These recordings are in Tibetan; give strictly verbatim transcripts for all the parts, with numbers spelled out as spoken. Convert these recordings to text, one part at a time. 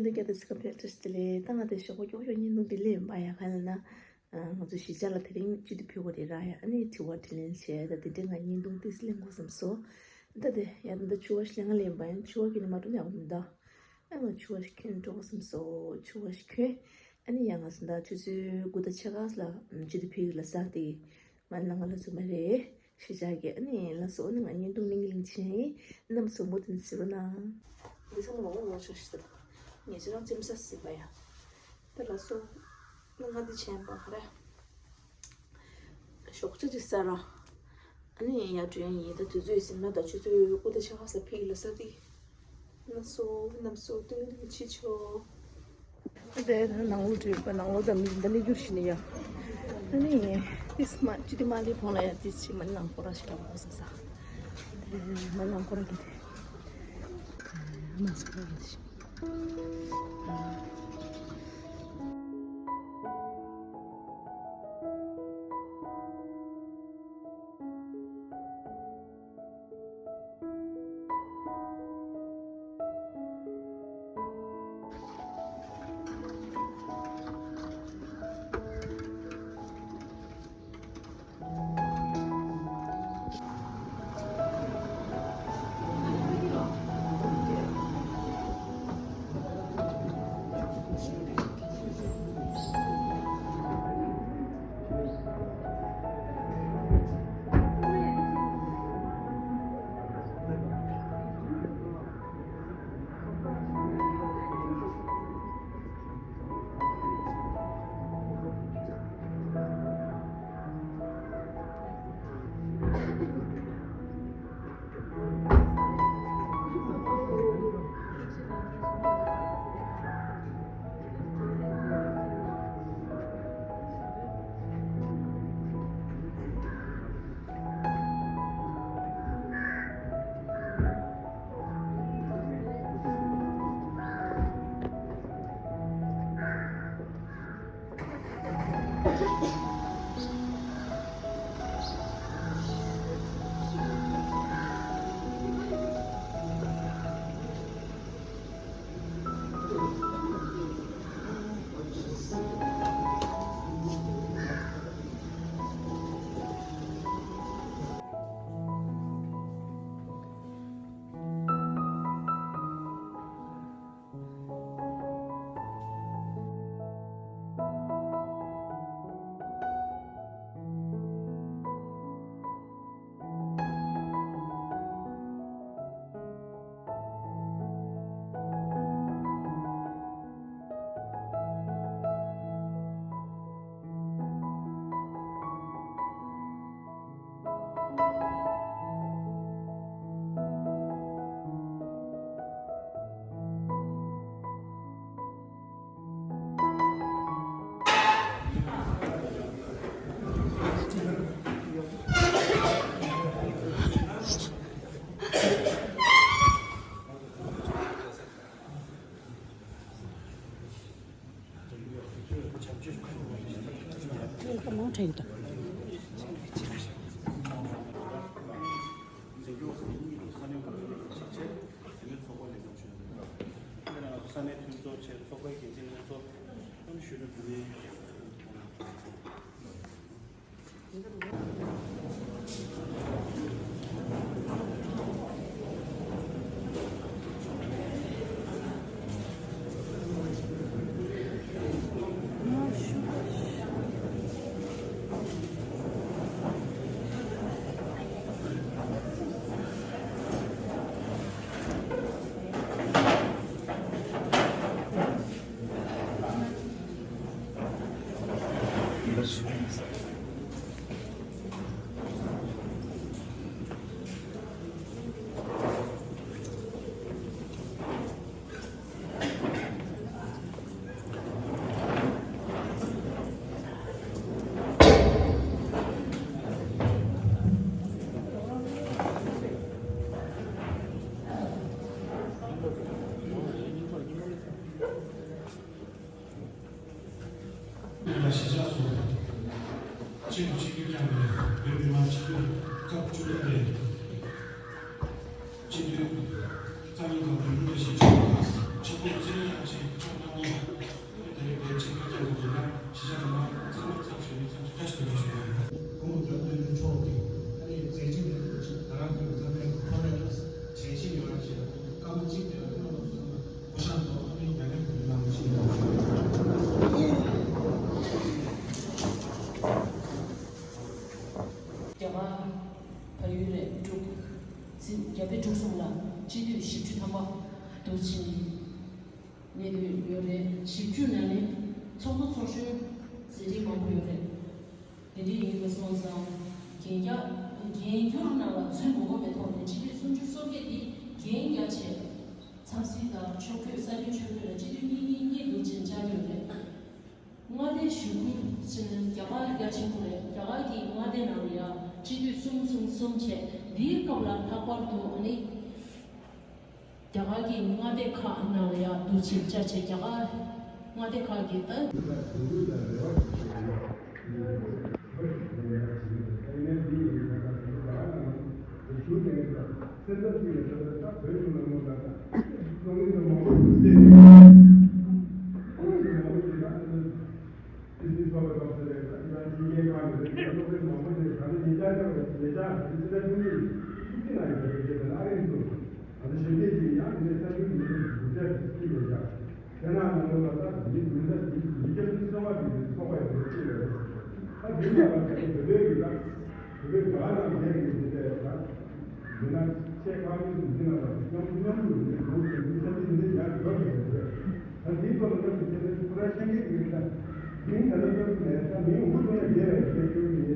འདི་སྐད་དུ་ཚིག་གམ་ཕྱེད་བཀྲ་ཤིས་བདེ་ལེགས། ད་ང་དེ་ཞོགས་པ་ཀྱོག་ཀྱོག་བརྙན་ཐུང་འདི་ལེན་པ་ཡ་ག་ལ་ན། ང་ཚོ་གཞིས་ཆགས་ལ་དེ་རིང་སྤྱི་འཐུས་ཕེབས་པ་རེད་ར་ཡ། ཨ་ནི་དྲི་བ་དྲིས་ལན་བྱས། ད་དེ་འདྲའི་ང་བརྙན་ཐུང་ཏིས་ལེན་དགོས་བསམ་སོང་། ད་དེ་ཡ་ད་ཕྱུ་པ་ཞིག་ལེན་ང་ལེན་པ་ཡང་ཕྱུ་པ་གི་ནི་མ་འགྲོ་ནས་འོང་མི་འདུག་ཨ་ང་ཕྱུ་པ་ཞིག་གྱོན་འགྲོ་དགོས་བསམ་སོང་། ཕྱུ་པ་ཞིག་གྱོན། ཨ་ནི་ཡ་ང་ཚོ་ད་ཆུ་ཚོད་དགུ་དང་ཕྱེད་ཀ་ལ་སྤྱི་འཐུས་ཕེབས་ལ་ས་དེ་མ་ལ་ང་ལ་ཚོ་མ་རེད། ཤེས་བྱ་གི་ཨ་ནི་ལ་སོ་ནི་ང་བརྙན་ཐུང་གླིང་གླིང་ཆེན་ཡིན། རྣམ་པ་ཚོ་མུ་མཐུད་གཟིགས་རོགས་གནང་། འདི་ཚང་མ་ངོ་ངོ་ཤ་ཤི་ཟེར། ངས་ཅི་རང་ཙིམ་ས་ཟིན་པ་ཡ། ད་ལ་སོ། ང་ང་འདི་ཆེན་པ་ཧ་ར། ཞོགས་ཇ་ཅིག་ཟ་ར། ཨ་ནི་ཡ་འགྲོ་ཡ་ཡིན། ད་དུས་ཚོད་ཟིན་ན་ད་ཆུ་ཚོད་དགུ་དང་ཕྱེད་ཀ་ལ་ཕེབས་ལ་ས་དེ། ལ་སོ་རྣམ་པ་ཚོ་གླིང་གླིང་ཆེ་ཆོག་དེ་ནང་ལོགས་འགྲོ་ཡོད་པ། ནང་ལོགས་དང་མི་འདི་ལས་རྒྱུ་ཞིག་ནི་ཡ། ཨ་ནི་ཏིས་མ་ཅི་ཏི་མ་ལི་ཕོང་ལ་ཡ་ཏིས་ཅི་མ་ནང་ཁོ་ར་ཞིག་ག་མོ་ས་ས། མ་ནང་ཁོ་ར་གི་དེ། མ་ས་ཁོ་ར་གི་དེ། ལ་གཞིས་ཆགས་སུ་ཆེད་དུ་ཆིབས་བསྒྱུར་བསྐྱངས་པའི་བོད་མི་མང་སྤྱི་འཐུས་སྐབས་བཅུ་བདུན་པའི་སྤྱི་འཐུས་རྩ་གཉིས་ཁག་བདུན་ནས་གཞིས་ཆགས་ ཆེད་དུ་ཚེ་རིང་ཡང་ཆེ་ཕྱོགས་གནང་ནས་དེ་རིང་དེ་ཆེད་དུ་ཀྱང་དགོས་ན་ཕྱི་རྒྱལ་ནང་ཚང་མ་ཚབ་ཞུ་ནས་ཚབ་བཀྲ་ཤིས་བདེ་ལེགས་ཞུ་བ་ཡིན། གོང་དུ་བརྗོད་དོན་དུ་ཕྱོགས་ཀྱི་ཨ་ནི་མཛད་རྗེས་ལས་དོན་ཆེད་དུ་ང་རང་ཚོའི་འཛམ་གླིང་གི་ཁོར་ཡུག་དང་དྲན་ཤེས་ཡོད་ར་ཞེས་སྐར་མ་གཅིག་དེ་ལ་ཁྱོད་རྣམ་པ་ཚོ་ཚང་མ་གུས་ཞབས་དང་ཨ་ནི་མྱ་ངན་གུས་གནང་ཞེས་ཞུ་བ་ཡིན། རྒྱ་གར་བལ་ཡུལ་ལས་འབྲུག་འཛིན་རྒྱ་བལ་འབྲུག་གསུམ་ལ་སྤྱི་འཐུས་བཞི་བཅུ་ཐམ་པ་འདུ་ཕྱིན། གནས་དུ་ཡོད་རེད། བཞི་བཅུ་ནང་ནས་ཚོགས་གཙོ་ཚོགས་གཞོན་ཟིན་བྲིས་མང་པོ་ཡོད་རེད། དེ་འདྲ་ཡིན་པ་སོང་ཙང་རྒན་རྒྱ་རྒན་འགྱུར་ནང་ལ་ཚུད་དགོས་པའི་ཐོག་ནས་སྤྱི་འཐུས་སུམ་ཅུ་སོ་བརྒྱད་འདི་རྒན་རྒྱ་ཆེ། ཆབ་སྲིད་དང་ཕྱོགས་བགོས་ས་ཡུལ་ཕྱོགས་བགོས་ལ་སྤྱི་འཐུས་གཉིས་གཉིས་གཉིས་འདུག་ཅེས་བཅར་ཡོད་རེད། མངའ་སྡེ་ཞུ་སྐུལ་ཕྱིན་རྒྱ་གར་རྒྱ་ཆེན་པོ་རེད། རྒྱ་གར་གྱི་མངའ་སྡེ་ནང་ལ་ཡང་སྤྱི་འཐུས་གསུམ་གསུམ་གསུམ་བྱས། འདིའི་སྐབས་ལ་ལྷག་པར་དུ་ཨ་ནི་རྒྱ་གར་གྱི་མངའ་སྡེ་ཁག་ནང་ལ་ཡང་འདུ་ཆེན་བཅར་བྱས། རྒྱ་གར་མངའ་སྡེ་ཁག་གི་ད། དེ་ན་ནང་ལོགས་ལ་ད་མི་མི་འདྲ་མི་མི་སྐྱ་མི་གསོ་བ་དེ་ཚོགས་པ་ཡོད་ཚུལ་རེད། ད་དེ་ལ་ད་དེ་བོད་པའི་གི་ད་བོད་པའི་ག་ནང་བསྡད་ཀྱི་མི་འདྲ་ད་མི་ན་ཆེ་ཁ་མི་འདི་ན་ད་མཉམ་མཉམ་དུ་མི་འདུག་ཅེས་མི་ཚ་མི་འདི་ཡང་འགྲོ་གི་རེད། ད་དེའི་ཐོག་ལ་ད་དེ་ཚོ་ཁོ་རང་ཤེས་ཀྱི་ཡོད་ད། མི་ད་ལྟ་ད་མི་ད་མི་འུ་ཚོ་ལ་རྒྱལ་བའི་རྒྱལ་ཁྱོན་མི།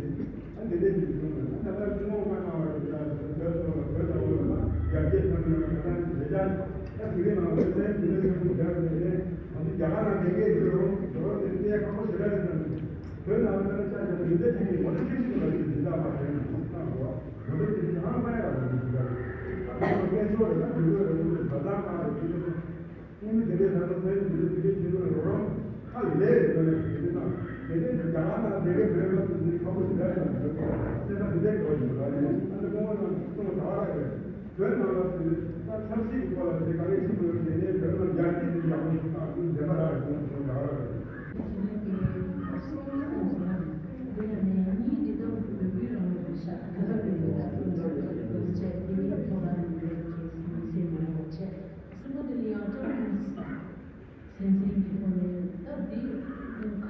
ཨ་ནི་དེ་འདྲའི་ཅིག་བྱུང་ན། ཨ་ནི་ད་ལྟ་ཐུན་མོང་མ་གནང་བ་ཞིག་ད་བོད་ཐོག་ལ་བོད་ལྟ་བུ་ལ་ཡར་རྒྱས་བཏང་ནས་ད་ལྟ་ནི་ལས་འཆར་ད་དེ་གའི་ནང་ལ་ཚན་དེ་འདྲ་ཞིག་བསྡད་ནས་ནས་ང་ཚོ་རྒྱ་གར་ནང་བསྡད་མཁན་ཡོད་རུང་ཡོད་རུང་དེ་ནས་ཁག་པོ་ཞེ་དྲག་རེད་བསམ་གྱི། བོད་ནང་ལ་ད་ལྟ་ཆ་བཞག་ན་མི་སྡེ་ཐད་ཀའི་ངོ་སྤྲོད་ཤེས་ཤིག་ལ་ཡོད་འདི་འདྲ་མ་དྲན་ནས་བཏང་དགོས། ང་ཚོ་དེ་འདྲ་ཧང་སང་ཡ་ལ་འདི་འདྲ་རེད། ད་ང་ཚོ་སྐད་ཆ་རེད་ན་དུས་ཚོད་རེད་འདུག་ད་ལྟ་གང་རེད་དེ་འདྲ། ཨིན་ཇི་དེ་ལས་ད་ལྟ་ས་ཡོམ་དེ་ཚོ་དེ་འདྲའི་བྱེད་དགོས་རོགས་རམ་ཁ་ལས་རེད་ཟེར་ནས་དེ་འདྲ་དང་། དེ་ནས་རྒྱ་གར་ནང་དེ་གའི་བོད་པ་ཚོ་འདི་ཁག་པོ་ཞིག་རེད་ཟེར་ནས་བོད་པ་སེམས་པ་དེ་འདྲའི་འགྲོ་བཞིན་པ་རེད། ཨ་ནི་སྐུ་ངོ་རང་གསུངས་པ་ད་བར་རེད། བོད་ནང་ལ་དེ་ད་ཆབ་སྲིད་ཀྱི་སྐོར་ལ་དེ་ག་རེ་ཞིག་དགོས་དེ་ནས་བོད་ནང་ཡར་རྒྱས་དེ་ཡག་པོ་ཞིག་དང་དེ་འདྲ་ར་རེད་ཟེར་ནས་ད་བར་རེད། གསུམ་པ་དེ་ལ་ཡང་ཀྲང་ཧུན་སན་སེམས་ཅན་གྱི་ཐོག་ནས་ད་འདི་ག་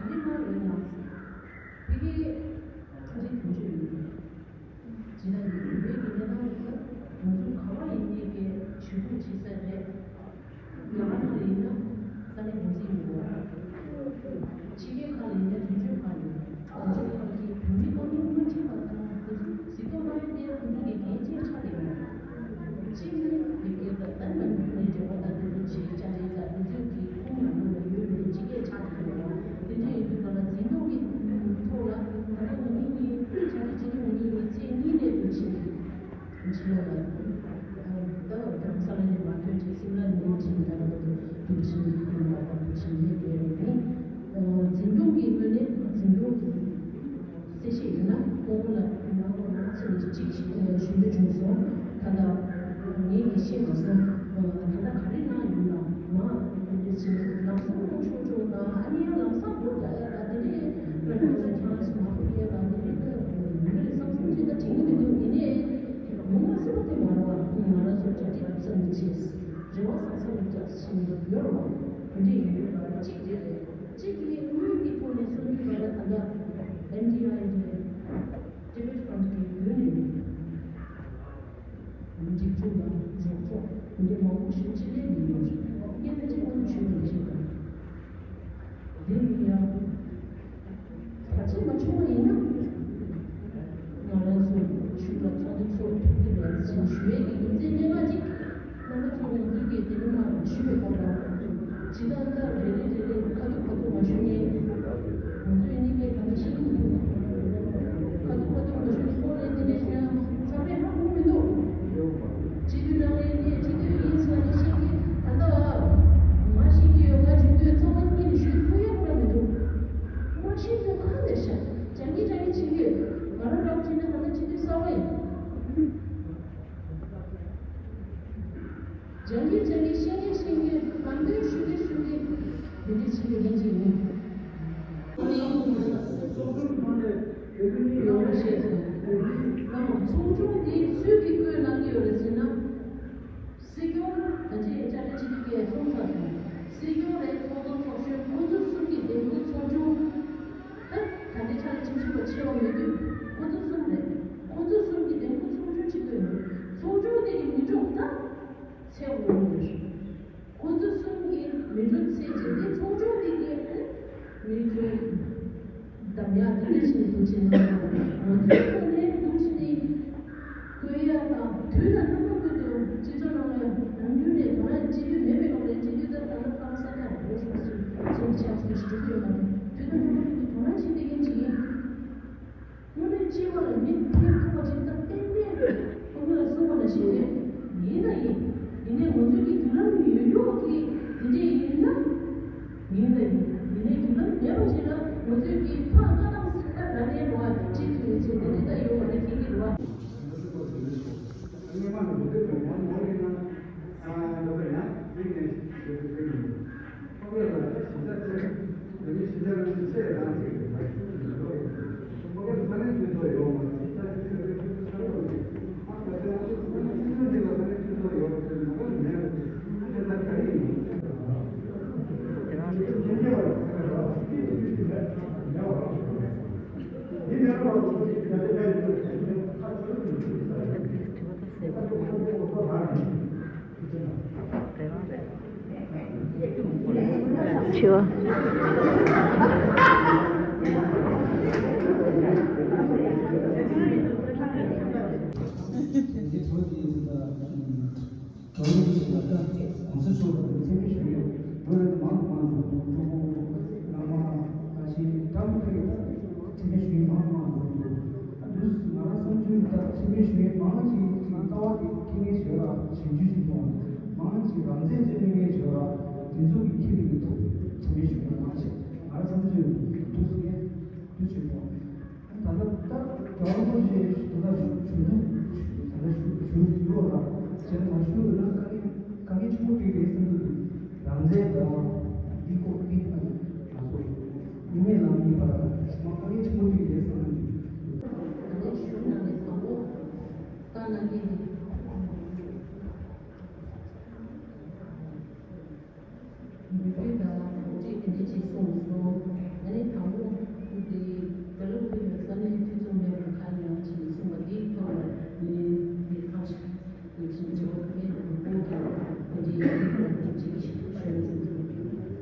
རེ་གནང་ཡོད་ན། དེ་གའི་ཁ་ཆེ་དོན་གཅོད་ཡོད། ཇི་ལྟར་ཡིན་བོད་ཀྱི་གནས་སྟངས་ལ་ང་ཚོ་ག་བ་ཡིན་ནའི་གའི་ཇུས་འགོད་བྱེད་ས་རེད། རྒྱ་གར་ནང་ལ་ཡིན་ན་ས་གནས་འགོ་འཛིན་ཡོད། ཕྱི་རྒྱལ་ཁག་ལ་ཡིན་ན་དོན་གཅོད་ཁག་ཡོད། དོན་གཅོད་ཁག་གིས་བོད་མི་དཀའ་རྙོག་མུ་མཐུད་པ་དང་དེ་ཚོ་གཟིགས་རྟོག་གནང་ཡ་དེ་ཁོང་ཚོ་གི་འགན་ཆེ་ཆགས་བསྡད་ཡོད། གཅིག་ནི་བོད་སྐད་དང་ད་ནམ་རྒྱུན་ནས་འབྲེལ་བ་དང་དེ་ཚོ་བྱེད་བྱ་རེད་ལ་དེ་ཚོ་གི་ཁོང་ནང་ལོགས་ལ་ཡོད་པའི་སྤྱི་སྐད་ཆགས་བསྡད་ཡོད། དེ་འདྲ་ཡིན་དུས་ང་ལ་འཛིན་སྐྱོང་གི་ཐོག་ལ་ད་ལྟ་ང་གཉིས་ཀྱིས་ཕྱག་ལས་བྱེད་དུས་ང་གཉིས་ཀྱིས་ཚེས་གཉིས་ནས་དུ་ཕྱིན་ཕྱིན་ཡོད་ལ། ད་རྡ་རམ་ས་ལ་ནས་མར་ཐོན་བྱས་སིམ་ལ་ནས་ཕྱིན་ད་ལ་དུ་དུ་ཕྱིན་ཡོད་ལ་དུ་ཕྱིན་ཡོད་ཡོད་རེད། འཛིན་སྐྱོང་གི་ངོས་ནས་འཛིན་སྐྱོང་གི་གསལ་བཤད་ཡོད་ན་སྐུ་ངོ་ལ་ནང་ལོགས་ལ་ཕྱིན་ཅིག་ཞུ་འདོད་བྱུང་སོང་། ད་ལྟ་ངས་ཀྱིས་ཤེས་མ་སོང་། ད་ལྟ་ག་རེ་གནང་ཡོད་ན་མ་དེ་འདྲ་ཕྱིན་ལམ་སང་ལོ་ཆུང་ཆུང་དང་ཨ་ནི་ཡང་ལམ་སང་སྒོ་རྒྱག་ཡ་ད་དེ་འདྲའི་བོད་ལ་ས་ཁྱང་སུ་མ་ཕོག་ཡ་ད་དེ་འདྲའི་ད་མི་འདྲ་བསམ་བསམ་ཅིག་ད་དྲན་གྱི་མི་འདུག་ཡིན་ནའི་ཡོང་མ་སྲིད་པ་དེ་མ་རེད་བ། ང་རང་ཚོ་གྲ་སྒྲིག་རབ་གསལ་མི་བྱེད། རེ་བ་བཟང་ས་རུ་རྒྱག་བཞིན་ཡོད་རེད་བ། དེ་འདྲ་ཡིན་དུས་གཅིག་དེ་རེད། གཅིག་དེ་དངུལ་གྱི་ཐོག་ནས་གསུང་རྒྱུ་ལ་ད་ལྟ་ཨེམ་ཌི་ཨའི་ཌི་ཌེ་བི་ཌི་ཕན་ཌི་གི་བརྒྱུད་ནས་སྒྲིག་འཛུགས་དང་རོགས་ཚོགས་དེ་འདྲ་མང་པོ་ཞིག་ཕྱི་ལས་ནས་ཡོང་བཞིན་འདུག་ངས་ད་ཅི་ང་ཚོ་ཞུས་པ་ནང་བཞིན་དང་། དེ་ཡིན་ཡང་། ད་ཅི་མ་བྱུང་བ་ཡིན་ན། ང་རང་ཚོ་ཆུ་ལ་ཚོགས་འདུ་ཚོགས་ཐུབ་ཀྱི་མེད་ཅེས་ཞུ་ཡས་ཀྱི་རྒྱུ་མཚན་གནད་འགག་ཅིག་རྣམ་པ་ཚོ་ང་ཚོའི་གི་དེ་རིང་མ་ཞུས་པའི་སྐོར་ལ། ཇི་ལྟར་ལྟར་རེ་རེ་རེ་རེ་ཁ་ཐུག་ཁ་ཐུག་མ་ཞུ་ནས། ང་ཚོས་ནི་གའི་ད་ལྟ་ཤེས་ཀྱི་མི་འདུག་ཁ་ཐུག་ཁ་ཐུག་མ་ཞུ་ནས་ཁོང་ལ་དེ་འདྲ་ཞུ་ན་ཚང་མས་ཧ་གོ་མི་འདུག་སྤྱི་འཐུས་ནང་ལ་ཡིན་ནའི་སྤྱི་འཐུས་ཡིན་ཟེར་ནས་ཤེས་ཀྱི་ད་ལྟ་ང་ཤེས་ཀྱི་ཡོད། ང་ཇུས་འདོད་ཚང་མ་སྙིང་ནས་ཞུ་ཐུབ་ཡ་ཁོ་རང་མི་འདུག་ང་ཤེས་ཀྱི་ཁ་ནས་བཤད། སྦྱང་གི་སྦྱང་གི་བྱེད་ཀྱི་ཡོད། ང་རང་རང་བྱས་ན་ད་ལྟ་སྤྱི་འཐུས་གསར་པ་ཡིན། སྦྱང་གི་སྦྱང་གི་ཤེས་ཀྱི་ཤེས་ཀྱི་གང་འདོད་ ཆེ་བའི་ལྷན་ཅིག་ཡིན། ཚོགས་ཆུང་ཡོང་བ་ཞེས་སོ། ཚོགས་ཆུང་དེ་སུས་ཀྱིས་བསྐོས་གནང་གི་ཡོད་རེད་ཟེར་ན། སྲིད་སྐྱོང་། ད་ཅི་བཅར་འདྲི་བྱེད་ཀྱི་གསུངས་ཚར་སོང་། སྲིད་སྐྱོང་རེད། ཚོགས་གཙོ་ཚོགས་གཞོན་ཁོང་ཚོ་གསུམ་གྱི་འདེམས་བསྐོ་ཚོགས་ཆུང་། ད་ད་ལྟའི་ཆར་ཁྲིམས་ཞིབ་པ་ཆེ་བ་མེད་དུས་ཁོང་ཚོ་གསུམ་རེད། ཁོང་ཚོ་གསུམ་གྱི་འདེམས་བསྐོ་ཚོགས་ཆུང་ཅིག་བསྐོས་ཡོད། ཚོགས་ཆུང་དེ་གི་མི་འགྲོ་ད་ཚད་འོང་ཡོད། ཁོ་ཚོ་གསུམ་གྱིས་མི་འགྲོ་ཚེ་འཇིག་རྟེན་ཚོགས་ཆུང་དེ་གའི་མི་ཚོའི་འདམ་ཡག་དེ་འདྲ་ཞིག་ཏུ་ཕྱིན་ནས། ང་ཚོའི་ཐོག་ནས་འདུག་ཕྱིན་ནས་བསྐོ་ཡག་དང་དུས་དང་རྣམ་པ་ཀུན་ཏུ་སྤྱི་ཚོགས་ནང་ལ་ནམ་རྒྱུན་ནས་དོ་སྣང་བྱེད་རྒྱུ་མེད་པའི་སྐབས་ལ་སྤྱི་འཐུས་ད་ལྟ་ལ་ཁ་ས་ཁ་རུ་སོང་ཞིག་ཚོགས་ཆགས་ཤིག་འགྲོ་གི་ཡོད་མ་རེད། དུས་དང་རྣམ་པ་ཀུན་ཏུ་དོ་སྣང་བྱེད་བསྡད་མཁན་ཅིག་ཡིན། དངོས་གནས་སྤྱི་བ་ལ་མི་ཕན་ཐོགས་པ་ཅིག་ད་གཏན་གཏན་ཁོ་ཚོ་ལ་གསུངས་པ་ལ་ཞེ་ནས་ཡིན་ན་ཡིན། ཡིན་ནའི་ང་ཚོའི་གི་མདུན་ལམ་ཡོད་ཡོད་ཀྱི་དེ་འདྲས་ཡིན་ན། ཡིན་ན་ཡིན། ཡིན་ནའི་མདུན་ལམ་མེད་པ་ཞིག་ལ་ང་ཚོའི་གི་ཕར་ལྟ་སྟངས་ཟེར་ད་ག་ནས་འགྲོ་བ་དེ་ཁྲིད་ཐུབ་ཡོད་ཚེ་དེ་འདྲས་ད་ཡོད་པ་ལ་ཁྱེད་ཀྱི་འགྲོ་བ། དྲི་བ། གྲོས་མོལ་ཞིག་ལ་ལྟ། གོང་ས་མཆོག་ལ་མཚན་སྨད་ཞུ་ཡོད། ང་རང་མང་མང་དུ་ཀྲུང་གོ་བླ་མ་ཁ་ཆེ་ཀྲང་ཕུ་ལ་མཚན་སྨད་ཞུ་ཡོད། མང་མང་དུ་འདུག་ཨ་འདུག་ང་རང་བསམ་ཚུལ་ལྟར་མཚན་སྨད་ཞུ་ཡོད། མང་ཅིག་ཅིག་ལྟ་བ་དེ་ཁྱེད་ངས་བྱོས་ར་ཞིབ་འཇུག་ཞིག་གཏོང་། མང་ཅིག་རང་བཙན་རྩོད་མཁན་ངས་བྱོས་ར་དེ་ཚོ་གི་ཁྱེད་ཀྱི་ཐུགས་མཚན་སྨད་ཞུ་ཡོད། མང་ཆེ་ང་རང་བསམ་ཚུལ་འདུག་ཟེར་ཡས་འདུག་བྱོས་ཡོད། ད་ལྟ་ད་གྲོགས་པོ་ཞིག་ད་ལྟ་ཞུ་ཞུ་ད་ལྟ་ཞུ་ཞུ་ཡོད་ལ། བྱས་ན་ང་ཞུ་ཡོད་ན་དཀའ་ངལ་དཀའ་ངལ་ཆེན་པོ་དེ་རེད་བསམ་གྱི་འདུག་རང་བཙན་དང་འདི་ཀོ་འདི་ང་ཚོ་མི་མེད་ལ་མི་བར་ལ་མ་དཀའ་ངལ་ཆེན་པོ་དེ་རེད་བསམ་གྱི་འདུག་ད་ལྟ་ཞུ་ན་ནས་དང་པོ་ད་ན་གི་མི་བུ་དང་གྲོགས་རེས་དེ་འདྲ་ཅིག་གསུངས་སོང་། ཨ་ནི་དང་པོ་དེ་ད་ལོ་བོད་ཡོད་ས་གནས་འཐུས་ཚོགས་མེད་པར་གང་ཡང་ཅིག་གསུངས་པ་འདིའི་ཐོག་ལ་ངས་འདི་ཁ་ཤས་ཀྱི་ཅིག་འབྱོར་མེད་པ་ཁོང་གི་དེ་འདྲའི་ཅིག་ཞུ་ཡ་ཅིག་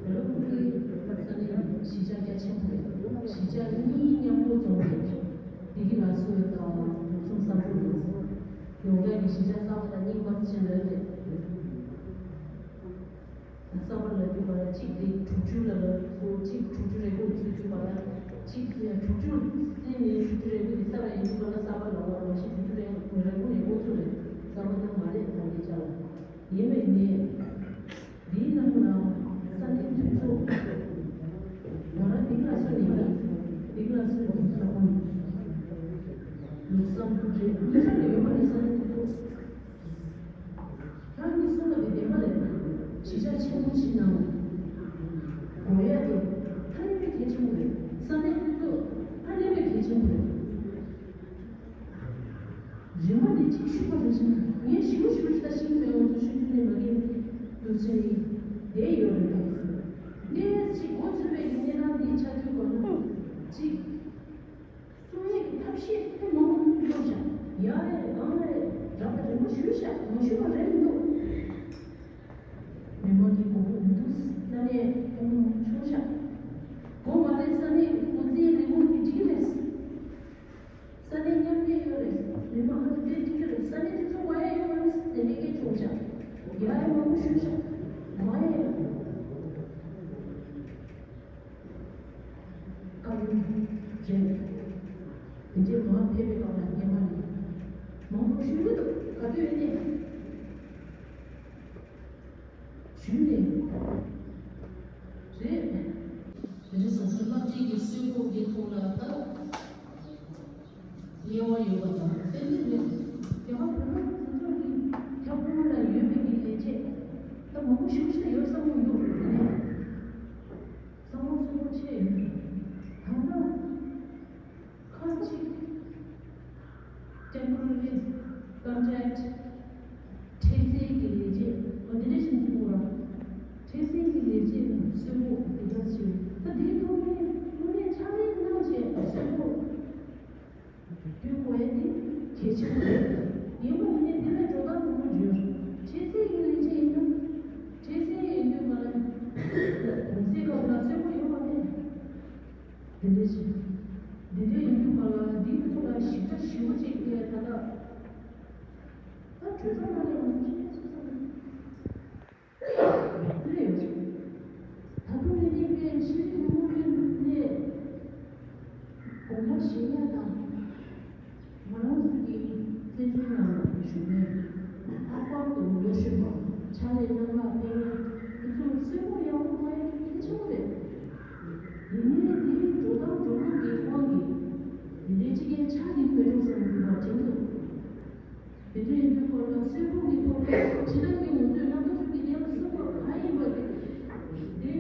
ད་ལོ་བོད་ཡོད་ས་གནས་གཞིས་ཆགས་རྒྱ་ཆེན་པོ་རེད། གཞིས་ཆགས་གཉིས་མཉམ་སྤོ་རྫོང་རེད། བདེ་སྐྱིད་ལགས་སུ་དང་གྲོགས་གསུམ་བསམ་བློ་ཡོད། ཡོངས་གྲགས་ཀྱི་གཞིས་ཆགས་གསར་པ་དང་རྙིང་པ་ཟེར་ལབ་རེད། གསར་པ་ལབ་རྒྱུ་བ་ལ་གཅིག་དེ་དྲུག་ཅུ་ལ་ལ་སོ་གཅིག་དྲུག་ཅུ་རེ་དགུ་ཚུད་རྒྱུ་བ་ལ་གཅིག་དྲུག་ཅུ་རྩིས་ནས་དྲུག་ཅུ་རེ་དགུ་དེ་གསར་པ་ཡིན་རྒྱུ་བ་ལ་གསར་པ་ལབ་བ་མ་གཞི་དྲུག་ཅུ་རེ་དགུ་ནས་དགུ་ཚུད་རེད། གསར་པ་ད་མ་རེད་ད་འདི་ཆ་ལ་ཡིན་པས་ནས། འདིའི་ནང་ལ་ས་གནས་འཐུས་ཚོགས་ང་རང་འདི་ག་ལ་སོ་ནས་ཡིན། འདི་ག་ལ་སོ་ནས་ཡིན་ས་ཁོང་ལུགས་བསམ་ཐུགས་རེ་འདི་ཚོ་ལ་ཡོད་པ་ནི་ས་གནས་འཐུས་ཚོགས། ཁྱེད་རང་གཉིས་གསུང་བ་དེ་བདེན་པ་རེད། གཞིས་ཆགས་ཆེན་པོ་ཞིག་ནང་དགོས་ཡ་དེ་ཧ་ལས་པའི་གལ་ཆེན་པོ་རེད། ས་གནས་འཐུས་ཚོགས་ཧ་ལས་པའི་གལ་ཆེན་པོ་རེད། རིམ་པ་འདི་གཅིག་ཞུས་པ་རེད་ཅེ་ན་ངས་ཞིབ་མོ་ཞིབ་མོ་ཞིག་ལྟ་ཤེས་ཀྱི་མེད། ང་ཚོ་ཤོད་རྒྱུ་ནས་མ་གི་འདུག་ཟེར་ནས་བསྡད་ཡོད་རེད། འདི་གཅིག་མགོ་ཚོས་པའི་གི་གནས་སྟངས་འདི་ཆགས་དུས་གོ་ན་གཅིག་གསུང་ཡས་ཀྱི་ཐབས་ཤེས་དེ་མང་པོ་བློ་བཞག་ཡ་རེད་ཨང་རེད་རག་པ་རིང་པོ་ཞུས་ཤག་མ་ཞུས་པ་རེད་མི་འདུག་མི་མང་གི་མགོ་བོ་མི་འདུག་ས་གནས་ཕོ་མོ་མང་པོ་ཤོར་ཤག་སྒོ་མ་རེད། ས་གནས་འགོ་རྩིས་ལས་ཁུངས་ཀྱི་འགྲིག་གི་རེད། ས་གནས་མཉམ་འབྲེལ་ཡོད་རེད། མི་མང་ཧ་ཅང་འབྲེལ་ཐུབ་ཀྱི་རེད། ས་གནས་དེ་ཚོ་མ་ཡ་ཡོད་རེད། དེ་འདྲའི་སྐད་ཆ་བྱུང་ཤག་ཡ་ཡ་མང་པོ་ཞུས་ཤག་མ་ཡ་ཡ། བཀའ་བློན་རེད། དེ་འདྲའི་མ་ཕེབས་པའི་སྐབས་ལ་སྙན་མ་ནས་མང་པོ་ཞུས་ཀྱི་འདུག་ག་དུས་ཡིན་ནའི། ཞུས་ནས་རེད། དེ་རིང་ཟ་ཁང་བསླབ་ཁྲིད་ཀྱི་གསོལ་ཕོགས་ཀྱི་ཐོག་ལ་ད་དབྱེ་བ་ཡོད་པ་དང་ཏན་ཏན་རེད། རྒྱ་གར་བོད་པ་ཚོ་ཚོ་གི་ཁྱབ་ཁོངས་ལ་ཡོད་པའི་གི་ལས་བྱེད་ད་མང་པོ་ཞེ་པོ་ཞིག་ཡོད་བསམ་གྱི་འདུག་དེ་ནས། Temporary contract འཕྲལ་སེལ་གྱི་ལས་བྱེད། འོ་དེ་འདྲ་ཞིག་འཛུགས་དགོས་ར། འཕྲལ་སེལ་གྱི་ལས་བྱེད་དང་གསོན་པོ་དེ་འདྲ་ཞིག་ད་དེའི་ཐོག་ནས་དངོས་གནས་ཕྱག་ལས་གནང་བྱས་གསོན་པོ་བསྐྲུན་དགོས་ཡ་དེ་གལ་ཆེན་པོ་རེད། ཡིན་པ་མིན་ན་དེ་ལ་འགྲོ་སྟངས་མང་པོ་ཡོད། འཕྲལ་སེལ་གྱི་ལས་བྱེད་ཡིན་ན་འཕྲལ་སེལ་ཡིན་དུས་མ་ལ་གུང་སེང་སྐབས་ལ་གསོན་པོ་ཡོད་པ་མེད། དེ་འདྲ་ཞིག་འདི་འདྲ་ཡིན་དུས་མ་ལ་འདིའི་ཐོག་ལ་ཞིབ་ཕྲ་ཞིབ་པོ་ཅིག་ལས་ད་ལྟ་ད་གྲོས་ཚོགས་ནང་ལ་ཡང་ཞིབ་ཕྲ་ཞིག་བསམ་ད་ལྟ་ཡོད་ཅིག་ད་དུང་ངས་ནས་པའི་ཕྱི་རིགས་མི་མང་པོའི་ནས་དགོངས་པ་བཞེས་ཡ་དང་། ང་རང་ཚོ་གི་བཙན་བྱོལ་ནང་ལ་བཞུགས་མཁན་ལྷག་པར་དུ་ལོ་གཞོན་པ་ཕྱག་ལས་གནང་ག་ཕེབས་མཁན་དེ་ཚོར་གསོན་པོ་ཡག་པོ་གཏོང་ཡ་གལ་ཆེན་པོ་རེད། ཡིན་ནའི་དེའི་འགྲོ་སྟངས་འགྲོ་ལུགས་ཀྱི་དབང་གིས་དེ་འདྲའི་སྤྱི་སྒེར་ཆགས་ཀྱི་མེད་འགྲོ་བསམ་གྱི་འདུག་པ་དྲན་གྱི་འདུག་དེ་འདྲ་ཡིན་དུས་སྐོར་ལ་གསོན་པོ་གི་ཐོག་ནས་ཇི་ལྟར་གྱི་ངོ་སྤྲོད་གནང་མ་ཐུབ་ཀྱི་དེ་ལ་གསོན་པོ་གང་ཡིན་པ་དེ་དེ།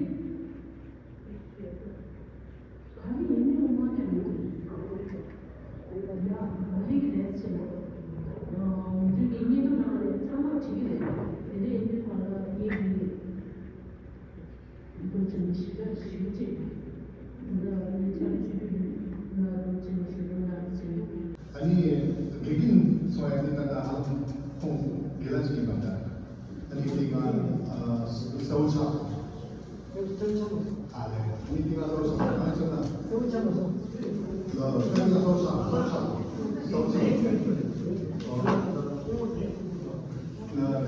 ག་རེ་ཡིན་མིན་ལ་མ་ལྟོས་མེད་དེ། ཡ། མ་ལི་གི་ལས་བྱེད་ལ། ང་ཚོའི་གི་སྙན་ཐོ་ནང་ལ་ཚང་མ་བྲིས་ཀྱི་རེད། དེ་འདྲ་ཡིན་དུས་གང་ལ་ངས་འདི་འདུག་ཅེས་ནས་ཞིབ་ཕྲ་ཞུ་ཅིག་འདི་ལ་ངས་ཆ་ཞུ་རྒྱུ་ཡིན་ལ་འདུག་ཅེས་ནས་ཞུ་རྒྱུ་ལ་ཟེར། ཨ་ནི་དགེ་རྒན་སོང་ཡ་ནི་ད་ལྟ་ཧ་ལམ་ཁོང་དགེ་ལགས་ཅིག་ཡིན་པ་འདྲ། ཨ་ནི་དེ་ང་གསལ་བོ་ཆགས། ཨ་ལས། མི་དེ་ག་ལོ་ཆགས་གང་ཟེར་ན། ལོ་ཆགས་ལོ་ཆགས་ལོ་ཆགས་ལོ་ཆགས།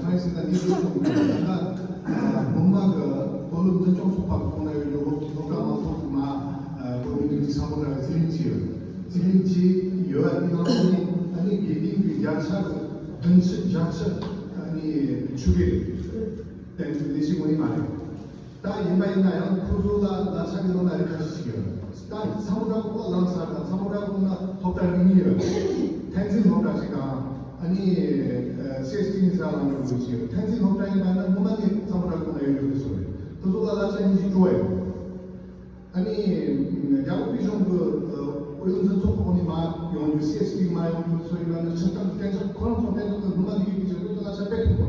གང་ཟེར་ན་མི་དེ་ཚོ་ད་སྔོན་མ་གི་མཐོ་སློབ་འཛིན་སྐྱོང་ཚོགས་པ་གི་ཁོངས་ན་ཡོད་ཡོད་སློབ་གྲྭ་མང་ཚོགས་ཀྱི་མ་བོད་མི་རིགས་ཀྱི་ས་མོ་འདྲ་བའི་རྩིས་ལེན་བྱས་ཡོད། རྩིས་ལེན་བྱས་ཡོད་པ་དེ་ནང་ལོགས་ནས་ཨ་ནི་དགེ་རྒན་གྱི་བརྒྱ་ཆ་གི་བདུན་ཅུ་བརྒྱད་ཅུ་ཨ་ནི་ཆུད་ཟོས་རེད། དེ་ལས་བྱེད་དངོས་གནས་མ་རེད། ད་ཡིན་པ་ཡིན་ན་ཡང་ཁོ་ཚོ་ལ་ལག་ཆ་གི་ནང་ན་རིགས་ཁ་ཤས་ཤིག་ཡོད། ད་ཚ་མོ་བྲག་ཁོག་ལ་ལམ་སང་ད་ཚ་མོ་བྲག་ཁོག་ན་སློབ་གྲྭ་རིགས་གཉིས་ཡོད། འཐབ་འཛིང་སློབ་གྲྭ་ཞིག་དང་ཨ་ནི་སེ་སི་ཊི་ནི་ས་ལམ་ལུགས་ཞིག་ཡོད། འཐབ་འཛིང་སློབ་གྲྭ་ཡིན་པ་ན་སྔོན་མ་ནས་ཚ་མོ་བྲག་ཁོག་ན་ཡོད་ཡོད་ཀྱི་བཟོ་རེད། དེ་ཚོ་ལ་ལག་ཆ་ཉིས་བརྒྱ་སྤྲོད་ཡོད། ཨ་ནི་རྒྱ་བོད་གི་གཞུང་གི་དབུས་ལམ་འཛིན་ཚོགས་ཁོངས་ནས་མ་ཡོང་རྒྱུ་སེ་སི་ཊི་མ་ཡོང་རྒྱུ་ཚོ་ཡིན་པ་ན་ཕྱིར་བཏང་གཏན་འཇགས་ཁོ་རང་ཚོ་གཏན་འཇགས་ཀྱི་སྣུམ་མ་འདི་གི་དུས་ཚོད་དུ་ལག་ཆ་སྤྲད་ཐུབ་པ།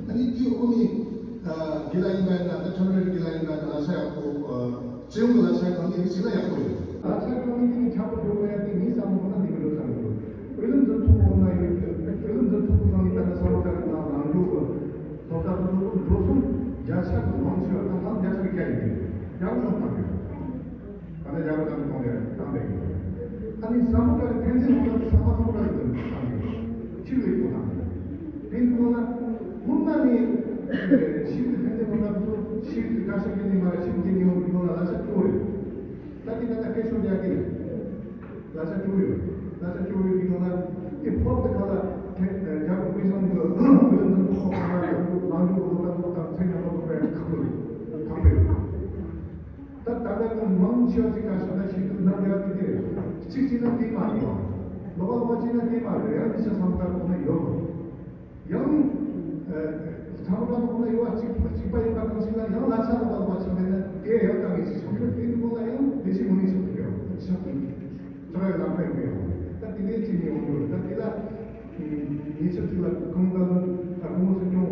ཨ་ནི་དེའི་དབུ་མའི་དགེ་ལགས་ཡིན་པ་ཡིན་ན་ད་ཁྲོམ་རའི་དགེ་ལགས་ཡིན་པ་ཡིན་ན་ལག་ཆ་ཡག་པོ་སྤྱི་ཡོངས་ཀྱི་ལག་ཆ་གང་ལེགས་ཞིག་ན་ཡག་པོ་ཡོད། ལག་ཆ་གང་ལེགས་དེ་ནི་ཁྱབ་པ་འགྲོ་དགོས་ཡ་དེ་ངའི་བསམ་བློ་ཁོ་ན་འདི་མི་འགྲོ་བསམ་གྱི་འདུག་དབུས་ལམ་འཛིན་ཚོགས་ཁོ་ན་ཡོད་དབུས་ལམ་འཛིན་ཚོགས་ཁོ་ཚང་གི་ད་ལྟ་ས་བོ་ད་ནང་ནང་འགྲོ་དགོས། སློབ་གྲྭ་དེ་ཚོ་འགྲོ་སོང་བརྒྱ་ཆ་གི་མང་ཆེ་བ་དང་ལྷག་བརྒྱ་ཆ་གི་བརྒྱ་ཡིན་གྱི་རྒྱ་གཞུང་བཏང་གི་ད་ལྟ་རྒྱ་གར་དང་གོང་ནས་བཏང་བས་ཡིན། ཨ་ནི་ས་མོ་ག་རེ་ཕན་ཚུན་ལྷག་ས་མ་ས་མོ་ག་རེ་དུ་བཏང་གི་ཕྱིར་ལས་ཀྱང་བཏང་གི་དེ་ཚོ་ལ་སྔོན་མ་ནས་ཤིག་ཏུ་ཕན་ཚུན་ལྷག་ས་ཤིག་ཏུ་བཀའ་ཤག་གི་ནས་མ་རེད་ཤིག་གི་ནས་ཡོང་གི་ཡོང་ལ་ལ་ཤ་ཀྲུ་རེད། ད་དེ་ད་ལྟ་སྐད་ཤོད་རྒྱག་གི་རེད། ལ་ཤ་ཀྲུ་ཡོད། ལ་ཤ་ཀྲུ་ཡོད་ཀྱི་ནང་ལ་དེ་ཕོག་དེ་ཁ་ལ་རྒྱ་གར་དཔེ་བཟང་གི་བོད་འདི་ཚོ་ཁོ་ཁ་ལ་ལང་ཀྲུ་གོ་ལོ་ཀ་ལོ་ཀ་ཚེ་ཉམས་པ་ལོ་ཀ་ཡང་ཁག་པོ་ཡོད་ཁག་པོ་ཡོད། ད་ད་ལྟ་ཀུན་མང་ཆེ་བ་ཅིག་ག་ཤ་ད་ཤིག་ཏུ་ནམ་རྒྱ་དེ་དེ་རེད། གཅིག་བྱས་ན་དེ་མ་རེད་བ། ལོ་ཀ་ལོ་ཀ་བྱས་ན་དེ་མ་རེད་ཡང་དེ་ཤ་བསམ་བཏང་དགོས་ན་ཡོད་རེད། ཡང་། ཚང་མ་ཁོ་ན་ཡོད་པ་གཅིག་གཅིག་པ་ཡིན་པ་དང་གཅིག་ལ་ཡང་ལ་ཆ་ལ་བབས་པ་ཆགས་པས་ན་དེ་ཡང་དཀའ་ངལ་ཞིག་ཆགས་ཡོད། དེ་ནི་ཁོང་ལ་ཡང་ལས་བྱེད་དངོས་གནས་ཆགས་ཐུབ་ཡོད་ཆགས་ཐུབ་ཡོད། ཁྱོད་རང་ལ་ཕན་ཐོགས་ཡོད། ད་དེ་འདྲའི་ཅིག་ནས་ཡོང་དགོས། ད་དེ་ལ་ཉེ་ཆར་ཅིག་ལ་གང་ལྟར་ད་ཁོང་སྲིད་སྐྱོང་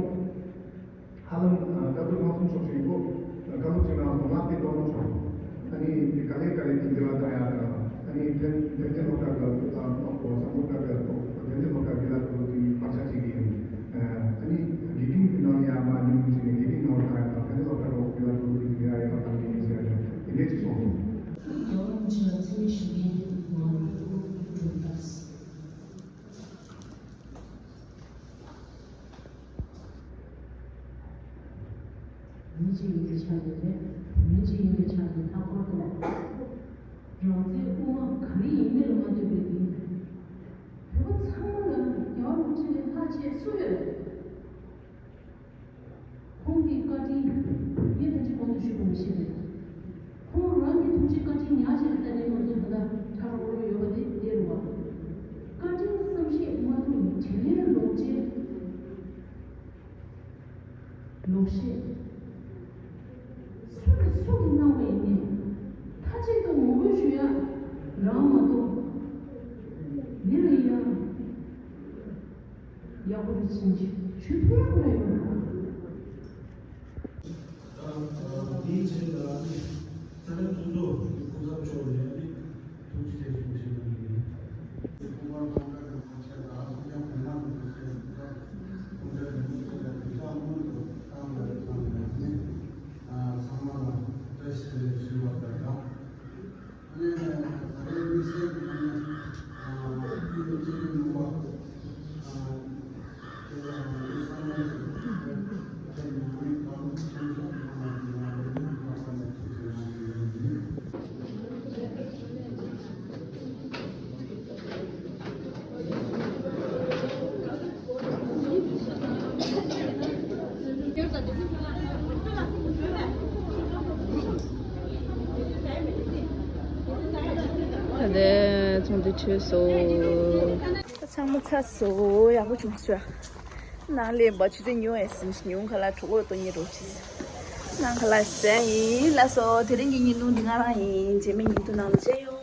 ཧ་ལམ་ད་དུང་གང་གསུང་ཆོག་ཞིག་ཡིན་གོ། བཀའ་སློབ་ཅིག་གནང་སོང་ང་དེ་གཏོང་ཆོག་ཨ་ནི་དེ་ག་ལེ་ག་ལེ་དེ་འགྱུར་བ་བཏང་ཡ་དང་ཨ་ནི་དེ་དེ་དེ་སློབ་གྲྭ་གི་ཨ་ཨོ་བསམ་བློ་གྲྭ་གི་ཨོ་དེ་དེ་སློབ་གྲྭ་གི་ལ་ཐུག་དེ་བག་ཆགས་ཅིག་ཡིན། ཨ་ནི་དགེ་རྒན་གྱི་ནང་ཡ་མ་ཉུང་ཅིག་ནས་དགེ་རྒན་ནང་བཏང་ཡ་དང་དེ་དེ་སློབ་གྲྭ་གི་ལ་ཐུག་དེ་ཡ་ཡ་བཏང་གི་ཡིན་ཟེར་ཡ་དེ་འདྲས་ཅིག་གསུངས་སོང་། མི་གཅིག་ཡིན་པའི་ཆ་ནས་རེད། མི་གཅིག་ཡིན་པའི་ཆ་ནས་ལྷག་པར་དུ་རང་བཙན་དབུ་མ་ག་རེ་ཡིན་མིན་ལ་མ་ལྟོས་པའི་གི་བོད་པ་ཚང་མ་ལ་རྒྱལ་བ་རིན་པོ་ཆེ་ལས་ལྷག་ཆེ་སུ་ཡོད་རེད། ཁོང་གི་བཀའ་དྲིན་ངས་ད་ཅི་གོང་དུ་ཞུས་པ་ནང་བཞིན་རེད། ཁོང་རང་གི་ཐུགས་རྗེ་བཀའ་དྲིན་ཉག་ཅིག་ལ་བརྟེན་ནས་ང་ཚོ་ད་ལྟ་ཁྲ་རོག་རོག་ཡོད་པ་དེ་བདེན་རེད་བ། བཀའ་དྲིན་བསམ་ཤེས་མ་ཐུབ་ནས་དྲིན་ལན་ལོག་འཇལ། ལོག་བཤད། སུ་གིས་སུ་གིས་གནང་བ་ཡིན་ནའི་མཐའ་གཅིག་ཏུ་ངོ་རྒོལ་ཞུ་ཡ་རང་མ་གཏོགས། ཡག་པོ་རེད་ཟེར་གྱི་ཆུ་ཕུལ་ཡག་པོ་རེད། ད་དེའི་ཆེད་དུ་ཨ་ནི་ས་གནས་སོ་སོ་གི་སྐུ་ཚབ་མཆོག་ནས་ཨ་ནི་ཐུགས་རྗེ་ཆེ་གསུང་བཞིན་པ་ཡིན། སྐུ་པར་ཁོང་ཁྲོ་གི་གོ་ཆ་དང་སོ་སྐྱོང་གོང་མ་གི་གོ་ཆ་དང་ཁོང་ཁྲོ་གི་གོ་ཆ་དང་དེ་དག་སྔོན་དུ་བཏང་བའི་ཐོག་ནས་ཨ་ནི་ཚང་མ་ལ་བཀྲ་ཤིས་བདེ་ལེགས་ཞུ་བ་དང་། ད་ལྟ་ཚོང་འདུ་ཚར་སོང་། ཚང་མ་ཚར་སོང་། ཡག་པོ་བྱུང་སོང་། ནང་ལས་པ་ཆུ་ཚོད་ཉུང་བས་ཟིན་ཉུང་ཁ་ལ་གྲོགས་པོ་ལ་ལྟོ་ཉེ་རོགས་བྱས། ནང་ཁ་ལ་ཟས་ཡིན་ལ་སོ། དེ་རིང་གི་བརྙན་ཐུང་འདི་ང་རང་ཡིན། རྗེས་མའི་བརྙན་ཐུང་ནང་ལ་མཇལ་ཡོང་།